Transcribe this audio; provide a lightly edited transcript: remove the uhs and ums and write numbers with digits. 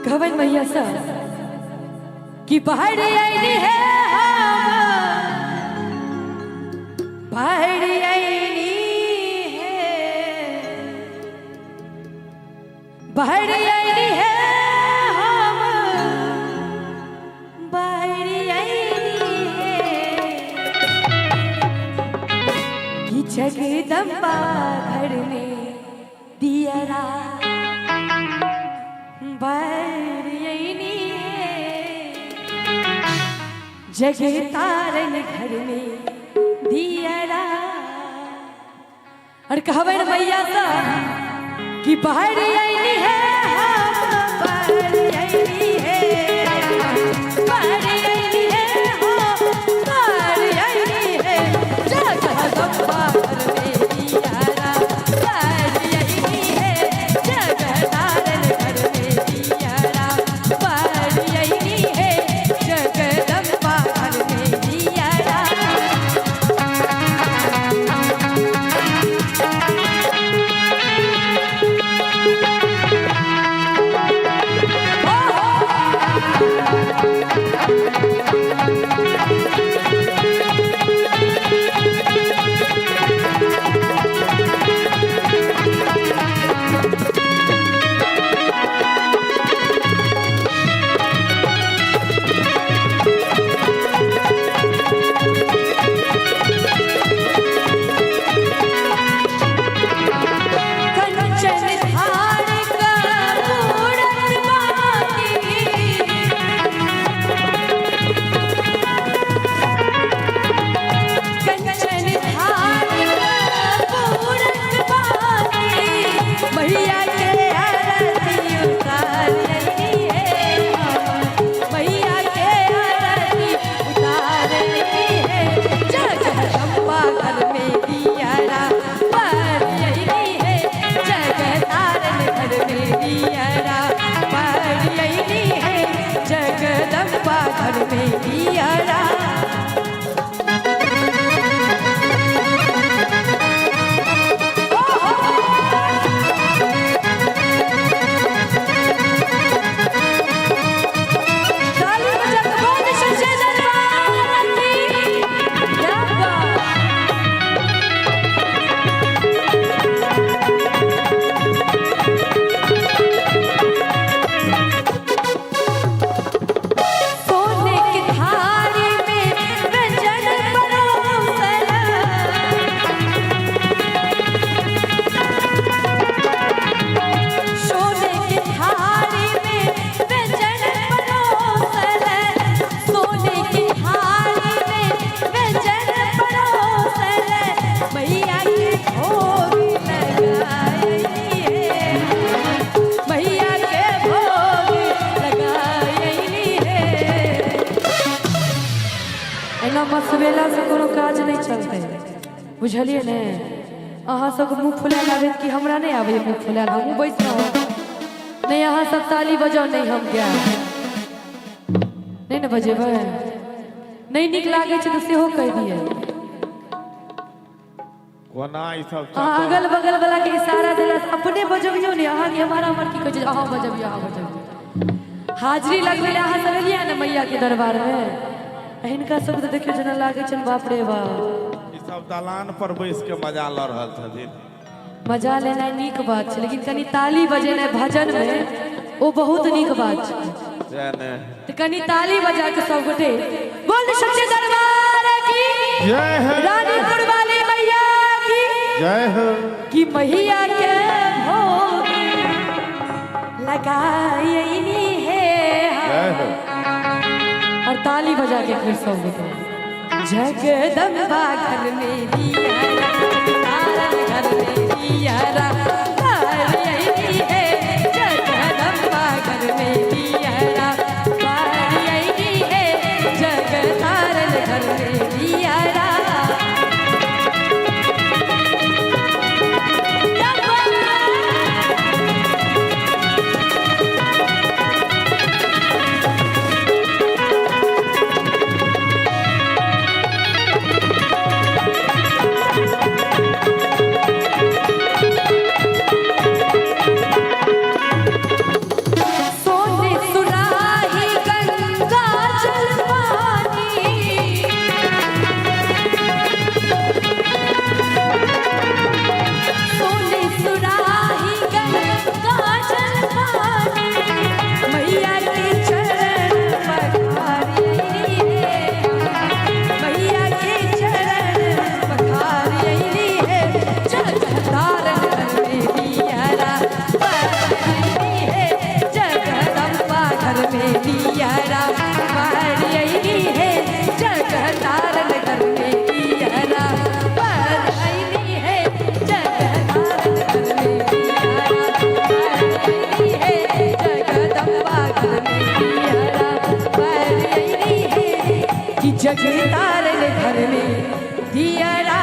कहबनि मैया सँ कि बाहर अयली है हम, बाहर अयली है, बाहर अयली है हम, बाहर अयली है कि जगदम्बा घर में दियरा बरयनी है, जगतारन घर में दियरा। और कहबै ने मैया सँ कि बाहर अयनी है हम, बाहर अयनी है, बाहर अयनी है हम, बाहर अयनी है, जगदम्बा घर में दियरा, बाहर अयनी है, जगतारन घर में दियरा, बाहर अयनी है, जगदम्बा घर में दियरा। कंचन धार का मूरत बाकी, कंचन धार का मूरत बाकी, मैया के आरती उतारनी है, मैया के आरती उतारनी है, जगदम्बा घर में दियरा बारयनी है, जगतारन घर में दियरा बारयनी है, जगदम्बा घर में दियरा। ताली बजा के बोल सच्चे दरबार की क्या बात। सोने की थाली में व्यंजन परोसन, सोने की थाली में व्यंजन परोसन, सोने की थाली में व्यंजन परोसन, मैया के भोग लगाई है, मैया के भोग लगाई है। एना मसबेलासँ कोनो काज नहि चलतै, बुझलियै ने? अहाँ सबके मुँह फुलायल आबैत कि हमरा नहि आबैए मुँह फुलायल? हमहूँ बैस रहब नहि। अहाँ सब ताली बजाउ, नहि हम गायब नहि ने। बजेबै नहि, नीक लागै छै तऽ सेहो कहि दियै। कोना ई सब अहाँ अगल बगल वाला के इशारा देला से अपने बजबियौ ने। अहाँके हमारा हमर की कहै छै? अहाँ बजबियौ, अहाँ बजबियौ। हाजिरी लगबै लए अहाँ सब एलियै ने मैया के दरबार मे, आ हिनका सब तऽ देखियौ जेना लागै छनि, बाप रे बाप। ई सब दलान पर बैस के मजा लऽ रहल छथिन। मजा लेनाइ नीक बात छै, लेकिन कनि ताली बजेनाइ भजन मे ओ बहुत नीक बात छै। सएह ने? तऽ कनि ताली बजा के सब गोटे बोल सच्चे दरबार की जय हो। रानीपुर वाली मैया की जय हो। कि मैया के भोग लगायनी है। जय हो। और ताली बजा के फिर सब गोटे, जगदम्बा घर में दियरा, तारा घर में दियरा बारयनी है, जगदम्बा घर में दियरा बारयनी है, जगतारन घर में दियरा। जगी तारल घर में दिया।